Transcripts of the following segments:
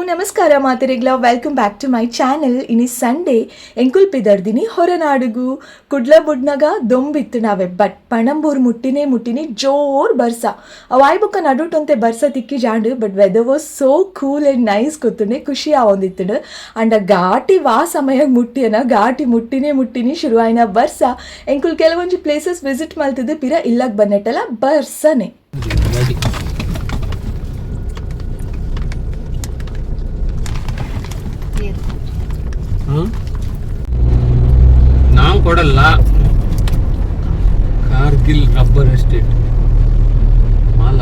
ನಮಸ್ಕಾರ ಮಾತೆರೆಗ್ಲ. Welcome back to my channel. ಇನಿ Sunday, ಎಂಕುಲ್ ಪಿದರ್ದಿನಿ ಹೊರನಾಡುಗು. Kudla ಬುಡ್ನಗ ದೊಂಬಿತ್ತು ನಾವೆ, ಬಟ್ ಪಣಂಬೂರ್ ಮುಟ್ಟಿನೇ ಮುಟ್ಟಿನಿ ಜೋರ್ ಬರ್ಸ. ಅವಾಯ್ ಬೊಕ್ಕ ನಡುಟೊಂತೆ ಬರ್ಸ ತಿಕ್ಕಿ ಜಾಂಡು, but weather was so cool and nice. ಗೊತ್ತುಂಡೆ, ಖುಷಿ ಆವೊಂದಿತ್ತುಂಡು. ಅಂಡ ಘಾಟಿ ವಾ ಸಮಯ ಮುಟ್ಟಿಯನ, ಘಾಟಿ ಮುಟ್ಟಿನೇ ಮುಟ್ಟಿನಿ ಶುರು ಆಯ್ನ ಬರ್ಸ. ಎಂಕುಲ್ ಕೆಲವೊಂಜಿ ಪ್ಲೇಸಸ್ ವಿಸಿಟ್ ಮಲ್ತದ್ದು ಪಿರ ಇಲ್ಲಗ್ ಬನ್ನೆಟ್ಟಲ ಬರ್ಸನೆ. ಗಾಡಿ. ಹ್ಮ್ ನಾವು ಕೊಡಲ್ಲ. ಕಾರ್ಗಿಲ್ ರಬ್ಬರ್ ಎಸ್ಟೇಟ್ ಮಾಲ.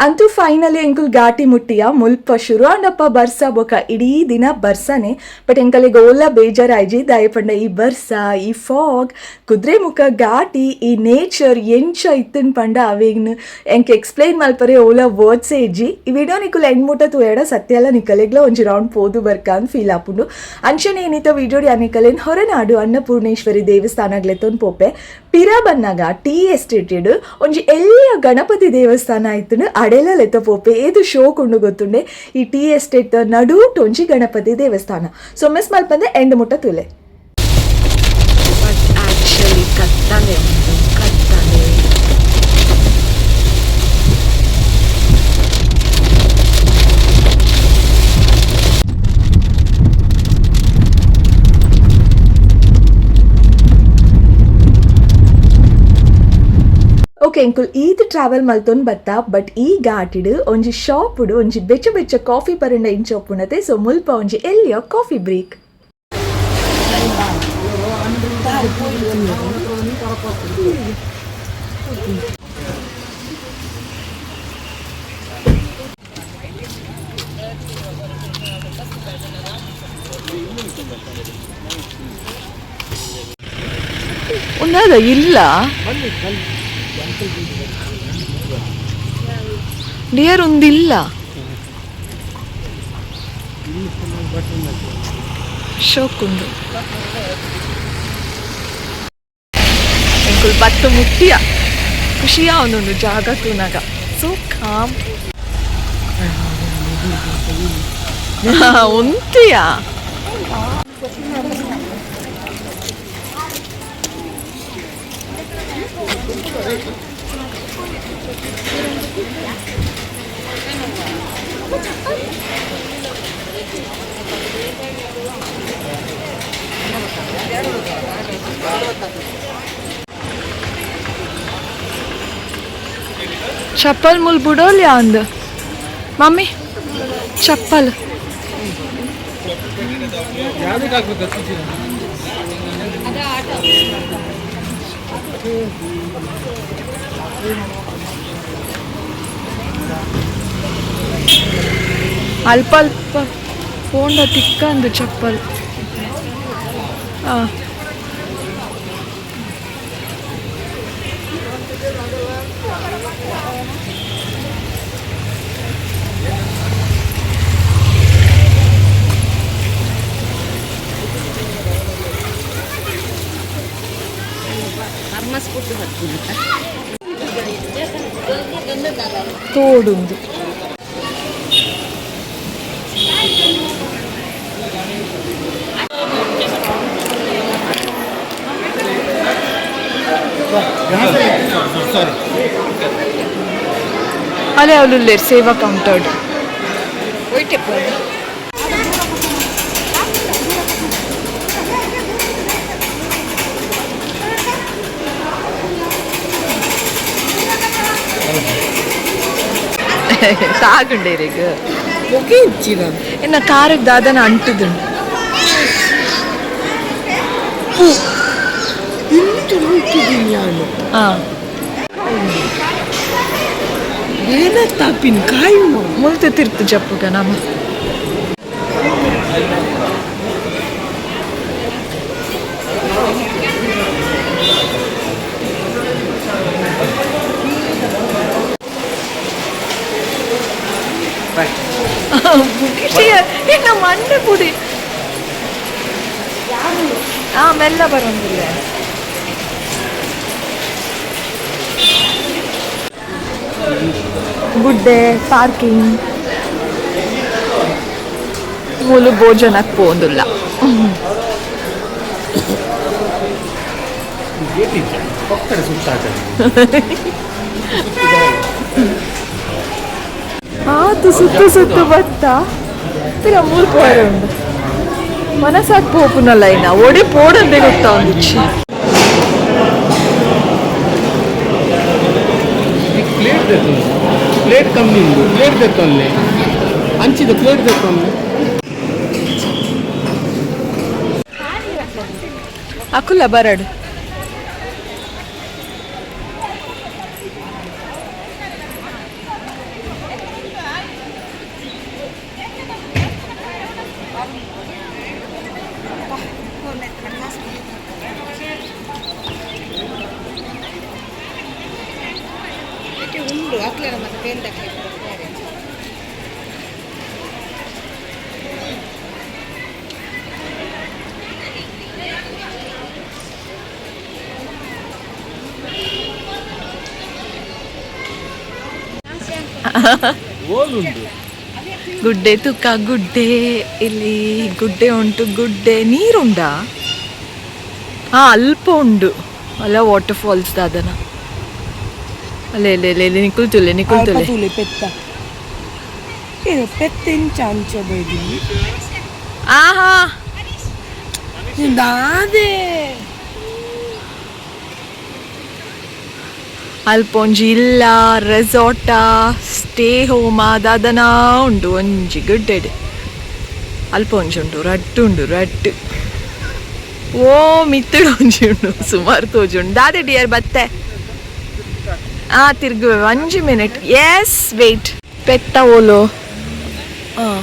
ಅಂತೂ ಫೈನಲಿ ಎಂಕುಲ್ ಘಾಟಿ ಮುಟ್ಟಿಯ. ಮುಲ್ಪ ಶುರು ಆಂಡಪ್ಪ ಬರ್ಸ. ಬೊಕ ಇಡೀ ದಿನ ಬರ್ಸನೆ. ಬಟ್ ಎಂಕಲಿಗೆ ಓಲ ಬೇಜಾರಾಯ್ಜಿ. ದಾಯೆ ಪಂಡ ಈ ಬರ್ಸ, ಈ ಫಾಗ್, ಕುದುರೆಮುಖ ಘಾಟಿ, ಈ ನೇಚರ್ ಎಂಚ ಇತ್ತನ್ ಪಂಡ ಅವೇಗ್ನ ಎಂಕ್ ಎಕ್ಸ್ಪ್ಲೈನ್ ಮಲ್ಪರೆ ಓಲ ವರ್ಡ್ಸೇ ಇಜ್ಜಿ. ಈ ವಿಡಿಯೋ ನಿಕುಲ್ ಎಂಡ್ ಮುಟ್ಟ ತೂಯಡ ಸತ್ಯಲ ನಿಕಲೆಗ್ಲ ಒಂಜಿ ರೌಂಡ್ ಪೋದು ಬರ್ಕ ಅಂತ ಫೀಲ್ ಆಪುಂಡು. ಅಂಚನೆ ಏನಿತ ವಿಡಿಯೋ ನಿಕಲೆನ್ ಹೊರನಾಡು ಅನ್ನಪೂರ್ಣೇಶ್ವರಿ ದೇವಸ್ಥಾನಗ್ಲೆತ್ತೊಂದು ಪೋಪೆ. ಪಿರ ಬನ್ನಾಗ ಟೀ ಎಸ್ಟೇಟೆಡ್ ಒಂಜಿ ಎಲ್ಲಿಯ ಗಣಪತಿ ದೇವಸ್ಥಾನ ಇತ್ತುಂಡು, ಅಡೆಲ ಲೆತ್ತ ಪೋಪೆ. ಏದು ಶೋ ಕೊಂಡು ಗೊತ್ತುಂಡೆ ಈ ಟೀ ಎಸ್ಟೇಟ್ ನಡುಟ್ ಒಂಜಿ ಗಣಪತಿ ದೇವಸ್ಥಾನ. ಸೊ ಮಿಸ್ ಮಲ್ಪಂದೆ ಎಂಡ್ ಮುಟ್ಟ ತೂಲೆ. ಬಟ್ ಆಕ್ಚುಲಿ ಕತ್ತಲೆ ಉಂಟು, ಕತ್ತಲೆ. ಓಕೆ, ಎಂಕುಲ್ ಈತ್ ಟ್ರಾವೆಲ್ ಮಲ್ತೊಂದು ಬತ್ತ. ಬಟ್ ಈ ಘಾಟಿಡ್ ಒಂಜಿ ಶಾಪುಡು ಒಂಜಿ ಬೆಚ್ಚ ಬೆಚ್ಚ ಕಾಫಿ ಪರಂಡ ಇಂಚ ಉಪ್ಪುನತೆ. ಸೊ ಮುಲ್ಪ ಒಂಜಿ ಎಲ್ಲಿಯ ಕಾಫಿ ಬ್ರೇಕ್. ಉನ್ನದ ಇಲ್ಲ ಡಿಯರ್, ಒಂದಿಲ್ಲ ಶೋಕುಂಡು. ಎಂಕುಲ್ ಬತ್ತು ಮುಟ್ಟಿಯ. ಖುಷಿಯ ಒಂದೊಂದು ಜಾಗ ತೂನಾಗ, ಸೊ ಕಾಮ್ ಉಂತಿಯ. ಚಪ್ಪಲ್ ಮುಲ್ ಬುಡೋಲ್ಯಾ ಅಂದ್ ಮಮ್ಮಿ, ಚಪ್ಪಲ್. ಯಾವ್ದಕ್ಕೆ ಹಾಕ್ಬೇಕು? ಅಲ್ಪ ಅಲ್ಪ ಪೋಂಡ ತಿಕ್ಕಂದು ಚಪ್ಪಲ್. ಆ ತೋಡುಂದು. ಅಲ್ಲೇ ಅವಳು ಸೇವಾ ಕೌಂಟರ್ಡ್. ತಾಗುಂಡೇರಿಗ ಎನ್ನ ಕಾರಿಗೆ ದಾದನ ಅಂಟುದುಂಡು. ಆ. ಏನ ಕಾಯಿ. ಮುಲ್ತು ತಿರ್ತು ಜಪ್ಪುಗ ನಮ್ಮ. ಎನ್ನ ಮಂಡೆ ಪುಡಿ. ಆ ಮೆಲ್ಲ ಬರೋಂಗಿಲ್ಲ. ಗುಡ್ಡೆ ಪಾರ್ಕಿಂಗ್. ಮೂಲು ಭೋಜನಕ್ಕೆ ಪೋಂದುಲ್ಲ. ಗೇಟ್ ಇಜ್ಜ ಪಕ್ಕಡೆ ಸುತ್ತ. ಆತು ಸುತ್ತು ಸುತ್ತು ಬತ್ತ ಪಿರ ಮೂರು ಪೋಯರೆ ಉಂಡು. ಮನಸ್ಸಾಕ್ ಪೋಪುನಲ್ಲ ಇನ್ನ ಒಡೆ ಪೋಡಂದೆ ಗೊತ್ತಾ ಒಂದಿಚ್ಚಿ. ಪ್ಲೇಟ್ ದೆತ್ತೊಂದು, ಪ್ಲೇಟ್ ಕಮ್ಮಿ ಉಂಡು, ಪ್ಲೇಟ್ ದೆತ್ತೊಂದೆ, ಅಂಚಿದ ಪ್ಲೇಟ್ ದೆತ್ತೊಂದೆ. ಅಕುಲ ಬರಡು. ಉಂಡು ಅಕ್ಲೆನ ಮತ್ತೆ ಪೇಂದಕ್ಕೆ. ಓಲುಂಡು. ಗುಡ್ಡೆ ತುಕ್ಕ ಗುಡ್ಡೆ, ಇಲ್ಲಿ ಗುಡ್ಡೆ ಉಂಟು. ಗುಡ್ಡೆ ನೀರುಂಡಾ? ಹಾ, ಅಲ್ಪ ಉಂಡು ಅಲ್ಲ ವಾಟರ್ ಫಾಲ್ಸ್ ದಾದನ. ಅಲ್ಲೇ ಅಲ್ಲೇ ಅಲ್ಲೇ ಅಲ್ಲಿ ನಿಕುಲ್ತುಲೆ ನಿಕುಲ್ತುಲೆ. ತೂಲೆ ಪೆತ್ತ, ಇದು ಪೆತ್ತ ಇಂಚ ಅಂಚ ಬೈದಿನಿ. ಆಹಾ. ದಾದೆ. ಅಲ್ಪ ಒಂಜಿ ಇಲ್ಲ ರೆಸಾರ್ಟ ಸ್ಟೇ ಹೋಮ ದಾದನ ಉಂಡು ಒಂಜಿ ಗುಡ್ಡೆಡ್. ಅಲ್ಪ ಒಂಜಿ ಉಂಡು, ರಡ್ಡು ಉಂಡು, ರಡ್ಡು. ಓ ಮಿತ್ತಡು ಒಂಜಿ ಉಂಡು, ಸುಮಾರು ತೋಜುಂಡು. ದಾದೆ ಡಿಯರ್ ಬತ್ತೆ. ಆ ತಿರ್ಗುವೆ ಒಂಜಿ minute. S wait. ಪೆತ್ತ ಓಲು? ಹಾಂ.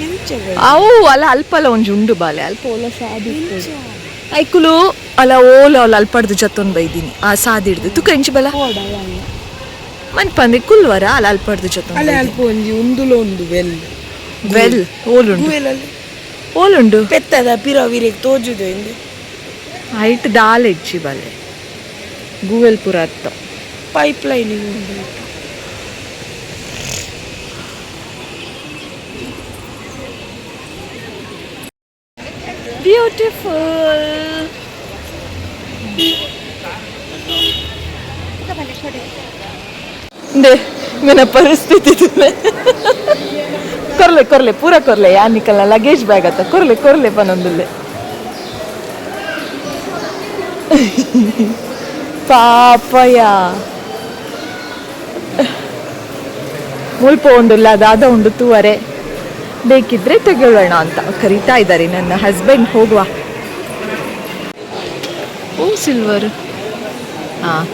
ಇಂಚ. ಅವು ಅಲ್ಲ, ಅಲ್ಪಲ ಒಂಜಿ ಉಂಡು ಬಾಲೆ, ಅಲ್ಪ ಓಲ ಸಾದಿ ಐಕುಲು. ಅಲ್ಲ ಓಲ ಅಲ್ಲ, ಅಲ್ಪಡ್ದು ಜತ್ತೊಂದು ಬೈದೀನಿ ಆ ಸಾದಿಡ್ದು ತುಕ ಇಂಚಿ ಬಲ ಮನ್ಪಂದೆ ಕುಲ್ವರ ಅಲ್ಲ, ಅಲ್ಪಡ್ದು ಜತ್ತೊಂದು. ಅಲ್ಲ, ಅಲ್ಪ ಒಂಜಿ ಉಂದುಲ ಉಂಡು ವೆಲ್. ವೆಲ್ ಓಲುಂಡು? ವೆಲ್. ಓಲುಂಡು? ಪೆತ್ತದ ಪಿರವಿರೆಗ್ ತೋಜುದು ಇಂದು. ಹೈಟ್ ದಾಲ್ ಹೆಚ್ಚಿ ಬಾಲೆ, ಗೂವೆಲ್ ಪೂರ ಅತ್ತ. ಪೈಪ್ ಲೈನ್ ಉಂಡು. ಬ್ಯೂಟಿಫುಲ್. ದೆ ನನ್ನ ಪರಿಸ್ಥಿತಿ ತುಲೆ. ಕೊರ್ಲೆ ಕೊರ್ಲೆ, ಪೂರ ಕೊರ್ಲೆ. ಯಾ ನಿಕಲ್ನ ಲಗೇಜ್ ಬ್ಯಾಗ್ ಅತ್ತ, ಕೊರ್ಲೆ ಕೊರ್ಲೆ ಪನೊಂದುಲ್ಲೆ. ಪಾಪಯ. ಮುಲ್ಪ ಉಂಡುಲ್ಲ, ದಾದ ಉಂಡು ತೂವರೆ, ಬೇಕಿದ್ರೆ ತಗೊಳ್ಳೋಣ ಅಂತ ಕರೀತಾ ಇದ್ದಾರೆ ನನ್ನ ಹಸ್ಬೆಂಡ್. ಹೋಗುವ. ಓ ಸಿಲ್ವರ್. ಹಾಂ.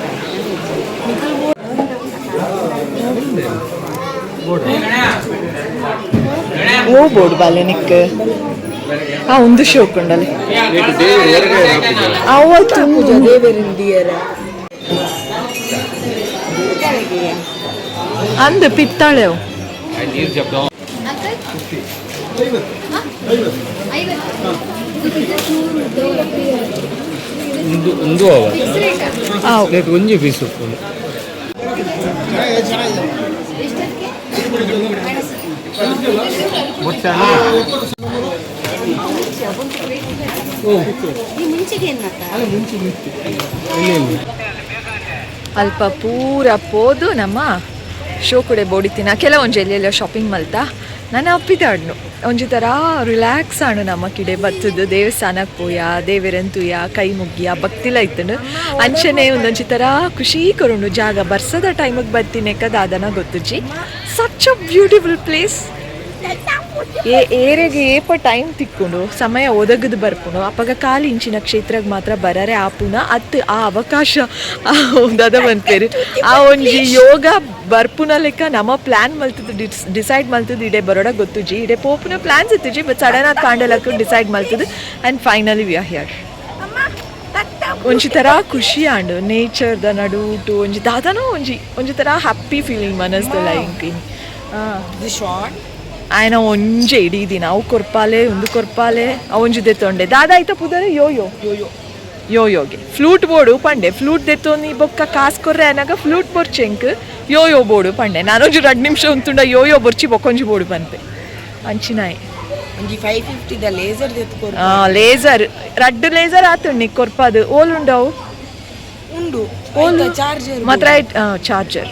ಓ ಬೋರ್ಡ್ ಬಾಲೆ ನಿಕ್. ಆ ಒಂದು ಶೋಕ್ ಉಂಡಲೆ. ಅವತ್ತು ದೇವರಿಂದಿಯರ. ಅಂದು ಪಿತ್ತಾಳೆ ಅವು. ನೀರು ಜಬ್ದ. ಒಂದು ಒಂದು ಅವ. ಆವು. ಪ್ಲೇಟ್ ಒಂಜಿ ಪೀಸ್ ಉಪ್ಪುಂಡು. ಅಲ್ಪ ಪೂರ ಪೋದು ನಮ್ಮ ಶೋ ಕೂಡ ಬೋಡಿತಿನ ಕೆಲವೊಂಜಿ ಎಲ್ಲೆಲ್ಲ ಶಾಪಿಂಗ್ ಮಲ್ತಾ ನಾನು ಅಪ್ಪಿದಾಡ್ನು. ಒಂಜಿ ಥರ ರಿಲ್ಯಾಕ್ಸ್ ಆಣು ನಮ್ಮ ಕಿಡೆ ಬತ್ತದು ದೇವಸ್ಥಾನಕ್ಕೆ ಪೋಯ, ದೇವರಂತುಯ, ಕೈ ಮುಗ್ಗಿಯ, ಭಕ್ತಿಲ ಇತ್ತಂಡು. ಅಂಚನೆ ಒಂದೊಂಜಿ ಥರ ಖುಷಿ ಕೊರುಂಡು ಜಾಗ. ಬರ್ಸದ ಟೈಮಿಗೆ ಬತ್ತಿನೆಕ್ಕ ದಾದನ ಗೊತ್ತುಜಿ. Such a beautiful place. ಏ ಏರೆಗೆ ಏಪ ಟೈಮ್ ತಿಕ್ಕೊಂಡು ಸಮಯ ಒದಗದು ಬರ್ಪುಂಡು, ಅಪಗ ಕಾಲು ಇಂಚಿನ ಕ್ಷೇತ್ರಗ್ ಮಾತ್ರ ಬರರೆ ಆಪುನ ಅತ್. ಆ ಅವಕಾಶ ದಾದ ಪನ್ಪೆರ್, ಆ ಒಂಜಿ ಯೋಗ ಬರ್ಪುನ ಲೆಕ್ಕ ನಮ್ಮ ಪ್ಲಾನ್ ಮಲ್ತದ್ದು, ಡಿಸೈಡ್ ಮಲ್ತದ್ದು ಇಡೆ ಬರೋಡ ಗೊತ್ತುಜಿ. ಇಡೆ ಪೋಪುನ ಪ್ಲಾನ್ಸ್ ಇತ್ತುಜಿ, ಬಟ್ ಸಡನ್ ಆಗಿ ಕಾಂಡಲಕ್ಕ ಡಿಸೈಡ್ ಮಲ್ತದ್ದು and finally we are here. ಒಂಜಿ ಥರ ಖುಷಿ ಆಂಡು ನೇಚರ್ದ ನಡುಟು. ಒಂಜಿ ದಾದನೋ ಒಂಜಿ ಒಂಜಿ ಥರ ಹ್ಯಾಪಿ ಫೀಲಿಂಗ್ ಮನಸ್ದಲ್ಲ ಇಂಕಿನಿ. ಇದು ಶಾರ್ಟ್. ಆಯ್ನ ಒಂಜೆ ಇಡೀ ದಿನ ಅವು ಕೊರ್ಪಾಲೆ, ಒಂದು ಕೊರ್ಪಾಲೆ, ಅವು ಒಂಜಿ ದೆತ್ತೊಂಡೆ. ದಾದ ಆಯ್ತ ಪುದರ್? ಯೋ ಯೋ ಯೋ ಯೋ. ಯೋ ಯೋಗೆ ಫ್ಲೂಟ್ ಬೋರ್ಡು ಪಂಡೆ. ಫ್ಲೂಟ್ ದೆತ್ತೊಂದು ಬೊಕ್ಕ ಕಾಸ್ ಕೊರ್ರೆ ಅನಾಗ ಫ್ಲೂಟ್ ಬೊರ್ಚೆಂಕ್ ಯೋ ಯೋ ಬೋರ್ಡು ಪಂಡೆ. ನಾನೊಂಜಿ 2 ನಿಮಿಷ ಉಂತುಂಡ ಯೋ ಯೋ ಬೊರ್ಚಿ, ಬೊಕ್ಕೊಂಜಿ ಬೋರ್ಡು ಪನ್ಪೆ. ಅಂಚಿನಾಯ್. ಒಂಜಿ 550 ದ ಲೇಸರ್ ದೆತ್ಕೊರ್. ಲೇಸರ್, ರಡ್ಡ್ ಲೇಸರ್ ಆತುಂಡು ನಿಕ್ ಕೊರ್ಪದು. ಓಲ್ ಉಂಡವು? ಉಂಡು. ಓಲು? ಚಾರ್ಜರ್. ಮಾತ್ರ ಚಾರ್ಜರ್.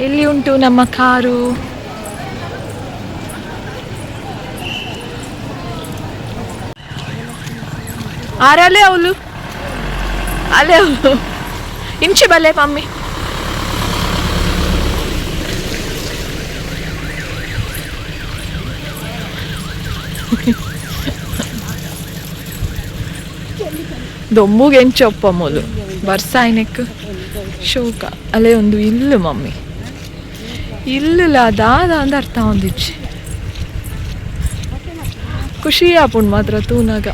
ಎಲ್ಲಿ ಉಂಟು ನಮ್ಮ ಕಾರು? ಆರಲೆ ಅವಳು, ಅಲ್ಲೇ ಅವಳು. ಇಂಚೆ ಬಲ್ಲೆ ಮಮ್ಮಿ. ದೊಂಬುಗೆ ಎಂಚೊಪ್ಪ ಮೂಲು ಬರ್ಸ ಆಯ್ನೆಕ್ ಶೋಕ. ಅಲ್ಲೇ ಒಂದು ಇಲ್ಲು ಮಮ್ಮಿ, ಇಲ್ಲುಲ ದಾದ ಅಂದ್ ಅರ್ಥ ಒಂದಿಚ್ಚಿ. ಖುಷಿ ಆಪುಂಡು ಮಾತ್ರ ತೂನಗ.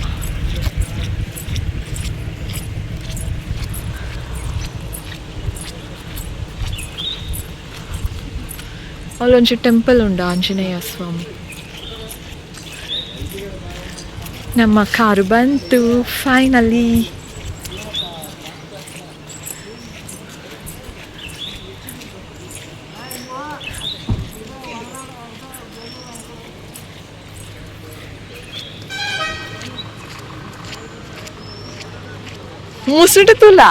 ಅಲ್ಲೊಂಜಿ ಟೆಂಪಲ್ ಉಂಡು, ಆಂಜನೇಯ ಸ್ವಾಮಿ. ನಮ್ಮ ಕಾರು ಬಂತು ಫೈನಲಿ. ಮುಸುಟು ತುಲ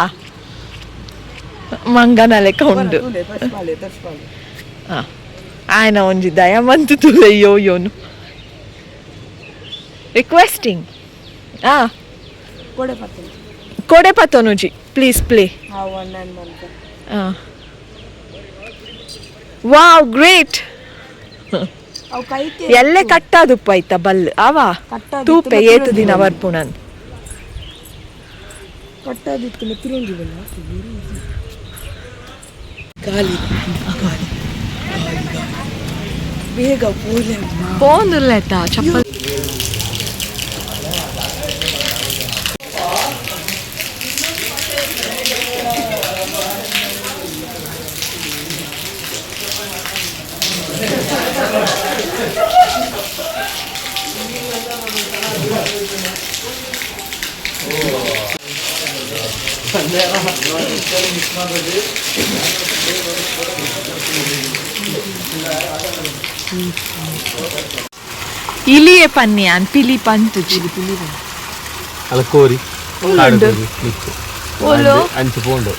ಮಂಗನ ಲೆಕ್ಕ ಉಂಡು. ಆಯ್ನ ಒಂಜಿ ದಯಮಂತು ತುಲ ಯೋ ಯೋನು ರಿಕ್ವೆಸ್ಟಿಂಗ್ ಆ. ಕೊಡೆ ಪತ್ತೊಂದು. ಕೊಡೆ ಪತ್ತೊನುಜಿ, ಪ್ಲೀಸ್ ಪ್ಲೇ. ಹಾ, ಒನ್ ನೈನ್ ಮಂತ್. Wow, great. ಅವು ಕೈತೆ. ಎಲ್ಲೆ ಕಟ್ಟಾದುಪ್ಪ ಆಯ್ತಾ ಬಲ್ ಅವ. ಕಟ್ಟಾದಿತ್ತು. ತೂಪೆ ಏತು ದಿನ ಬರ್ಪುಣನ್. ಕಟ್ಟಾದಿತ್ತು, ತಿರುಂಜಿ ಬಲ್ಲ. ಗಾಲಿ ಗಾಲಿ ಗಾಲಿ, ಬೇಗ ಪೋಲೆ. ಪೋಂದುಲ್ಲೆತ್ತ ಚಪ್ಪಲ್. ಇಲಿಯೇ ಪನ್ನಿ ಅನ್ ಪಿಲಿ ಪಂತುಜಿ. ಅಲ್ಲ, ಕೋರಿ. ಉಂಡು. ಓಲು? ಅಂಚು ಪೋಂಡು.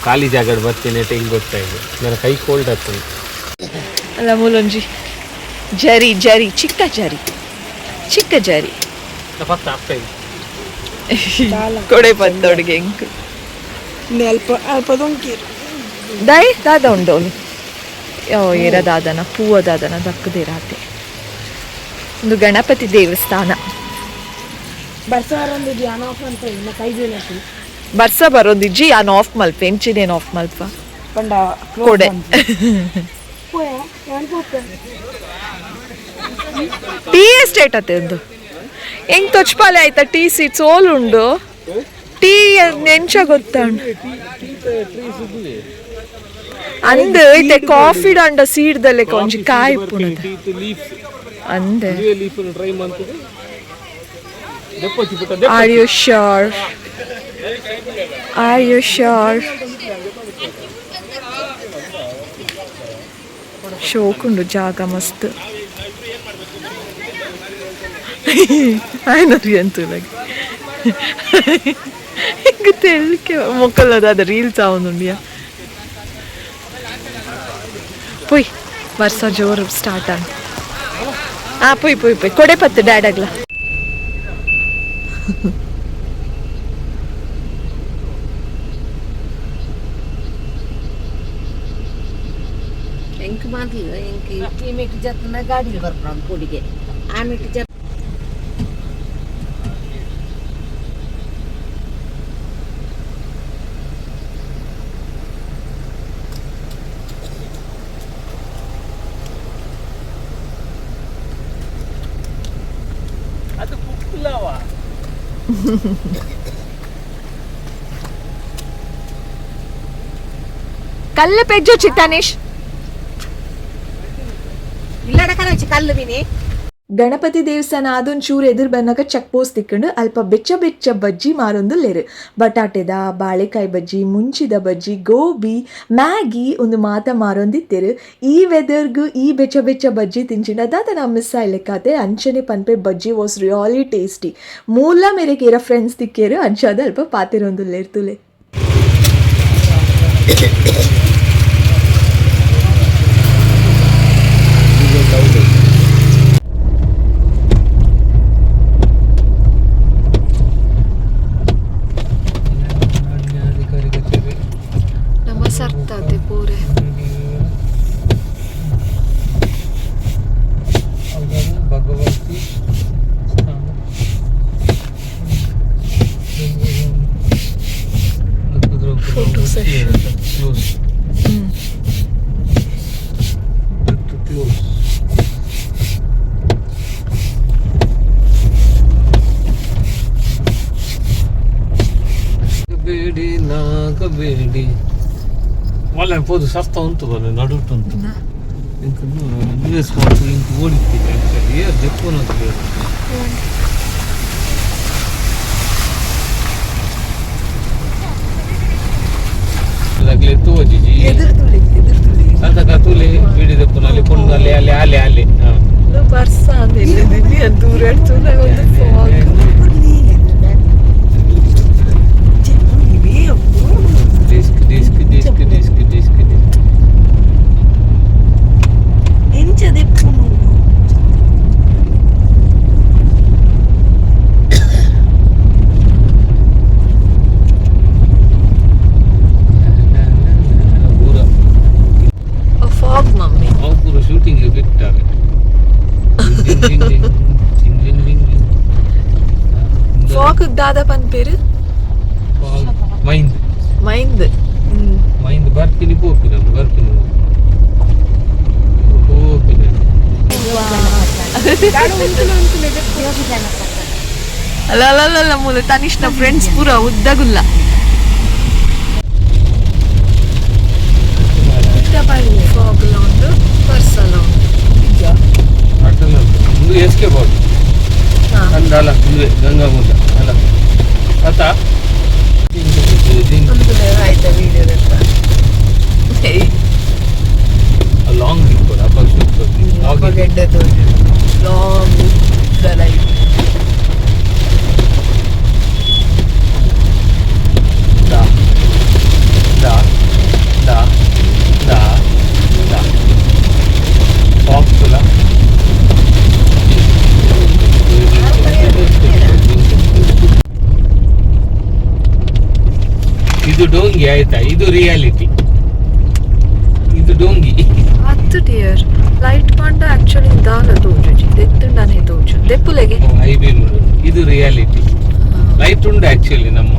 ಖಾಲಿ ಜಾಗಡ್ ಬರ್ತೀನಿ ಹಿಂಗ್ ಗೊತ್ತಾಯ್ತು, ನನ್ನ ಕೈ ಕೋಲ್ಡ್ ಆಗ್ತದೆ. ಅಲ್ಲ, ಮೂಲೊಂಜಿ ಜರಿ ಜರಿ, ಚಿಕ್ಕ ಜರಿ, ಚಿಕ್ಕ ಜರಿ. ಫಸ್ಟ್ ಆಗ್ತಾ ಇದೆ. ಕೊಡೆ ಪತ್ತೊಡಿಗೆ ಎಂಕ್. ಅಲ್ಪ ಅಲ್ಪ ದೊಂಕೀರು. ದೈ ದಾದ ಉಂಡೋಲು? ಓ, ಏರ ದಾದನ, ಪೂವ ದಾದನ ದಕ್ಕದಿರಾತೆ. ಒಂದು ಗಣಪತಿ ದೇವಸ್ಥಾನ. ಬರ್ಸಾರೊಂದು ಧ್ಯಾನ ಆಫ್ ಅಂತ ಇನ್ನ ಕೈ ಜೋಲಿ. ಬರ್ಸ ಬರೋದಿಜ್ಜಿ, ಯಾನ್ ಆಫ್ ಮಲ್ಪ. ಎಂಚಿನೇನು ಆಫ್ ಮಲ್ಪ? ಪಂಡ. ಕೊಡೆ. ಪೋಯ, ಯಾನ್ ಪೋಪೆ. ಟೀ ಎಸ್ಟೇಟ್ ಅತ್ತೆ ಒಂದು. ಹೆಂಗ್ ತೊಚ್ಪಾಲೆ ಆಯ್ತಾ? ಟೀ ಸೀಟ್ಸ್ ಓಲ್ ಉಂಡು? ಟೀ ನೆಂಚ ಗೊತ್ತಾಂಡು ಅಂದ್ ಐತೆ. ಕಾಫಿ ಅಂಡ ಸೀಡ್ದಲ್ಲೇ ಒಂಜಿ ಕಾಯಿ ಪುಣದ ಅಂದೆ. ಲೀಫ್ ಟ್ರೈ ಮಾಡ್ತದೆ. Are you sure? Are you sure? ಶೋಕುಂಡು ಜಾಗ ಮಸ್ತ್. ಆಯ್ನರಿ ಅಂತೂ ಹಿಂಗೆ ತೆಳ್ಕೆ ಮೊಕ್ಕಲ್ಲದ ರೀಲ್ಸ್ ಆವೊಂದುಂಡಿಯಾ. ಪೊಯ್, ವರ್ಷ ಜೋರು ಸ್ಟಾರ್ಟ್ ಆಂಡ್. ಆ ಪೊಯ್ ಪೊಯ್ ಪೊಯ್, ಕೊಡೆ ಪತ್ತು ಡ್ಯಾಡಗ್ಲ. ಎಂಕ್ ಮಾತಿಲ್ಲ ಎಂಕ್. ಈ ಮೆಟ್ ಜತ್ತನ ಗಾಡಿಲಿ ಬರ್ಪುನ ಕೂಡಿಗೆ, ಆ ಮೆಟ್ ಜತ್ತ. ಅದು ಕುಕ್ಕುಲವ. ಕಲ್ಲು ಪೆಜ್ಜು ಚಿತ್ತಾನೇಶ್. ಇಲ್ಲಡ ಕನಚಿ ಕಲ್ಲು ಬಿನಿ. ಗಣಪತಿ ದೇವಸ್ಥಾನ ಆದೊಂಚೂರು ಎದುರು ಬನ್ನಗ ಚೆಕ್ ಪೋಸ್ಟ್ ತಿಕ್ಕಂಡು ಅಲ್ಪ ಬೆಚ್ಚ ಬೆಚ್ಚ ಬಜ್ಜಿ ಮಾರೊಂದುಲ್ಲೆರ್. ಬಟಾಟೆದ, ಬಾಳೆಕಾಯಿ ಬಜ್ಜಿ, ಮುಂಚಿದ ಬಜ್ಜಿ, ಗೋಬಿ, ಮ್ಯಾಗಿ ಉಂದು ಮಾತ ಮಾರೊಂದಿತ್ತೆರ್. ಈ ವೆದರ್ಗ್ ಈ ಬೆಚ್ಚ ಬೆಚ್ಚ ಬಜ್ಜಿ ತಿಂಚಿಂಡ ದಾದನ ಮಿಸ್ ಆಯ್ಲೆಕ್ಕಾತೆ. ಅಂಚನೆ ಪನ್ಪೆ, ಬಜ್ಜಿ ವಾಸ್ ರಿಯಲಿ ಟೇಸ್ಟಿ. ಮೂಲ ಮೇರೆಗೆ ಏರ ಫ್ರೆಂಡ್ಸ್ ತಿಕ್ಕೇರು, ಅಂಚಾದ ಅಲ್ಪ ಪಾತೆರೊಂದುಲ್ಲೆರ್ ತೂಲೆ. ಅಧಿಕಾರಿ ಕಚೇರಿ. ನಮ್ಮ ಸರ್ತದೆ ಪೂರೆ. ಭಗವತಿ ಸ್ಥಾನ. Photo session. Close. Close. ಬೇಡಿ ನಾಗಬೇಡಿ ಒಳ್ಳೆ ಪೋದು ಸಸ್ತ ಉಂಟು ಬಲ್ಲ ನಡುಟು ಉಂಟು. ಇಂಕ್ ನ್ಯೂಸ್ ಮಾಡ್ತು, ಇಂಕ್ ಓಡಿತ್ತೀನಿ ಆ್ಯಕ್ಚುಲಿ ಏರ್ ಜಪ್ಪುನ. ಅದಾಗಲೇ ತೋಜಿಜಿ. ಎದುರು ತುಳಿ, ಎದುರು ತುಳಿ. ಸಂತಕ ತೂಲೆ ಬೀಡಿ ದಪ್ಪುನ ಅಲ್ಲಿ ಪೊಣ್ಣು ಅಲ್ಲಿ ಅಲ್ಲಿ ಅಲ್ಲಿ ಅಲ್ಲಿ ಹಾ. ಬರ್ಸ ಅಂದಿಲ್ಲ, ದೂರ ಒಂದು fog. Disc disc disc disc disc disc. ಎಂಚದೆಪ್ಪುನು? ಪೂರ ಫಾಗ್ ಮಮ್ಮಿ. ಅವು ಪೂರ ಶೂಟಿಂಗ್ ಬಿಟ್ಟಾರೆ. ಡಿಂಗ್ ಡಿಂಗ್ ಡಿಂಗ್ ಡಿಂಗ್ ಡಿಂಗ್ ಡಿಂಗ್. ಫಾಗ್ ದಾದ ಪನ್ಪೇರು? ಮೈಂದ್. ಮೈಂದ್. ಮೈಂದ್ ಬರ್ಪಿನಿ ಪೋಪಿನ ಬರ್ಪಿನಿ ಪೋಪಿನ. ಅಲ್ಲ ಅಲ್ಲ ಅಲ್ಲ ಅಲ್ಲ, ಮೂಲ ತನಿಷ್ನ ಫ್ರೆಂಡ್ಸ್ ಪೂರ ಉದ್ದಗುಲ್ಲ. ಫಾಗ್ ಒಂದು ಪರ್ಸಲ ಉಂಟು. ಅಟಲ್ ಒಂದು ಎಸ್ ಕೆ ಬೋರ್ಡ್. ಅಂದ ಅಲ್ಲ, ಮುಂದೆ ಗಂಗಾ ಮುದ್ದ ಅಲ್ಲ ಆತ. ಆಯ್ತಾ ವಿಡಿಯೋದೆಲ್ಲ? ಲಾಂಗ್ ಇಟ್ಕೊಡು ಅಪ್ಪ. ಶೂಟ್. ಗೆಡ್ಡೆ ತೋಜು ಲಾಂಗ್ ಉದ್ದ ಲೈಟ್. ದಾ ದಾ ದಾ ದಾ ದಾ ಬಾಕ್ಸ್ ತುಲ. ಇದು ಡೋಂಗಿ ಆಯ್ತಾ? ಇದು ರಿಯಾಲಿಟಿ, ಇದು ಡೋಂಗಿ. ಹತ್ತು ಡಿಯರ್ ಲೈಟ್ ಪಂಡ ಆಕ್ಚುಲಿ ದಾಲ ತೋಜುಜಿ, ದೆತ್ತುಂಡನೆ ತೋಜು ದೆಪ್ಪುಲೆಗೆ. I beam. ಇದು ರಿಯಾಲಿಟಿ. ಲೈಟ್ ಉಂಡು ಆಕ್ಚುಲಿ ನಮ್ಮ.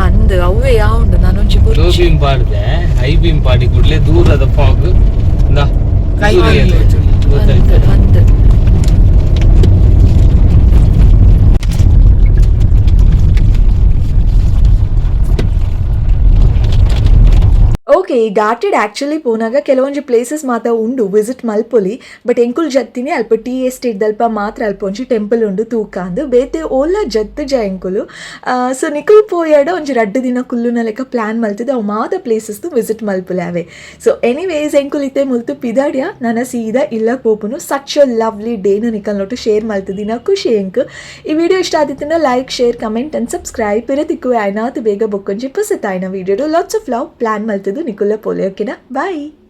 ಅಂದ್ ಅವೇ ಯಾವುಂಡು ನಾನೊಂಜಿ ಲೋ ಬುರ್ಚಿ. ಬೀಮ್ ಪಾಡ್ದೆ, ಹೈ ಬೀಮ್ ಪಾಡಿ ಕೂಡಲೇ ದೂರದ ಫಾಗ್. ಕೈ ಗೊತ್ತಾಯ್ತು. ಅಂದ್ ಅಂದ್. ಓಕೆ, ಈ ಘಾಟಿಡ್ ಆ್ಯಕ್ಚುಲಿ ಪೋನಾಗ ಕೆಲವೊಂಜಿ ಪ್ಲೇಸಸ್ ಮಾತ ಉಂಡು ವಿಸಿಟ್ ಮಲ್ಪೊಲಿ. ಬಟ್ ಎಂಕುಲ್ ಜತ್ತಿನಿ ಅಲ್ಪ ಟೀ ಎಸ್ಟೇಟ್ ದಲ್ಪ ಮಾತ್ರ. ಅಲ್ಪ ಒಂಜಿ ಟೆಂಪಲ್ ಉಂಡು ತೂಕ ಅಂದು, ಬೇತೆ ಓಲ ಜತ್ತು ಜ ಎಂಕುಲು. ಸೊ ನಿಕುಲ್ ಪೋಯಾಡ ಒಂಜಿ 2 ದಿನ ಕುಲ್ಲುನ ಲೆಕ್ಕ ಪ್ಲಾನ್ ಮಲ್ತದ ಅವು ಮಾತ ಪ್ಲೇಸಸ್ ವಿಸಿಟ್ ಮಲ್ಪುಲೆ ಅವೆ. ಸೊ ಎನಿವೇಸ್, ಎಂಕುಲ್ ಇತ್ತೆ ಮುಲ್ತು ಪಿದಾಡ್ಯ, ನನ ಸೀದಾ ಇಲ್ಲ ಪೋಪುನು. ಸಚ್ ಅ ಲವ್ಲಿ ಡೇನು ನಿಕಲ್ ನೊಟ್ಟು ಶೇರ್ ಮಲ್ತದಿನ ಖುಷಿ ಎಂಕ್. ಈ ವಿಡಿಯೋ ಇಷ್ಟ ಆದಿತ್ತಂಡ like, share, comment and subscribe. ಪಿರ ತಿಕ್ಕುವೆ ಆಯ್ನಾತು ಬೇಗ ಬೊಕ್ಕೊಂಜಿ ಪೊಸತಾಯ್ನ video. Lots of love. Plan ಮಲ್ತದು ನಿಕುಲ್ಲ ಪೋಲೆ. ಓಕೆನಾ? ಬಾಯ್.